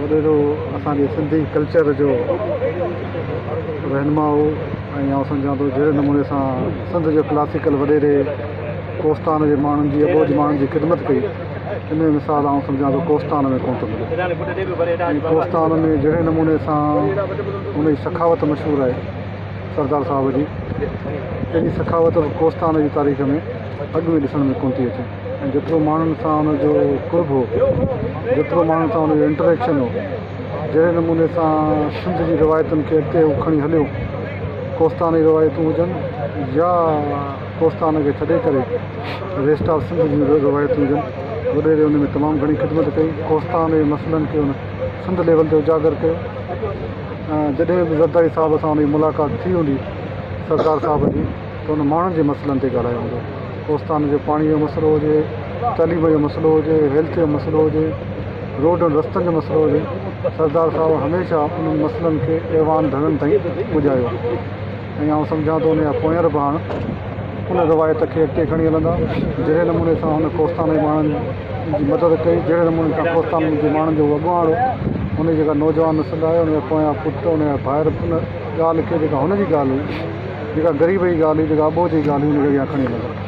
وڏيرو اسان جي سنڌي ڪلچر جو رهنما هو ۽ آئون سمجهان ٿو جهڙي نموني سان سنڌ جو ڪلاسيڪل وڏيري ڪوستان جي ماڻهن جي اٻوجهه ماڻهن جي خدمت ڪئي ان جو مثال آئون سمجهان ٿو ڪوستان ۾ ڪونه ٿو ملي ۽ ڪوستان ۾ جهڙي نموني سان ان جي سخاوت مشهور آهي سردار صاحب جي اهڙي سخاوت به ڪوستان جي تاريخ ۾ اڳ ۾ ڏسڻ ۾ ڪونه ٿي اچي ۽ جيترو ماڻهن سان ان جو قرب هو، جيترو ماڻهن سان ان جو انٽريڪشن هو، جهڙي نموني سان سنڌ جي روايتن کي اڳتي هو کڻي هليو، ڪوستاني روايتون هجن يا ڪوستان کي ڇڏي ڪري ريسٽ آف سنڌ جون روايتون هجن، وڏيري ان ۾ تمام گهڻي خدمت ڪئي، ڪوستان جي مسئلن کي هن سنڌ ليول تي اجاگر ڪيو ۽ جڏهن به زرداري صاحب سان ان جي ملاقات ٿي هوندي سردار صاحب جي ته هن ماڻهن جي مسئلن تي ڳالهايو هوندو. ڪوستان جو پاڻي جو مسئلو هجي، تعليم جو مسئلو هجي، هيلٿ جو مسئلو هجي، روڊ رستن جو مسئلو هجي، سردار صاحب هميشه انهن مسئلن کي ايوان ڌڻن تائين پڄايو ۽ آئون سمجهان ٿو ان جا پوئينر به هاڻ ان روايت کي اڳتي کڻي هلندا، جهڙي نموني سان هن ڪوستان جي ماڻهن جي مدد ڪئي، جهڙي نموني سان ڪوستان جي ماڻهن جو هو اڳواڻ هو، ان جي جيڪا نوجوان نسل آهي، ان جا پويان پٽ، ان جا ڀائر ان ڳالهه کي جيڪا هن جي ڳالهه هئي، جيڪا غريب جي ڳالهه هئي، جيڪا اٻوجهه جي ڳالهه هئي، ان کي اڳيان کڻي هلندا.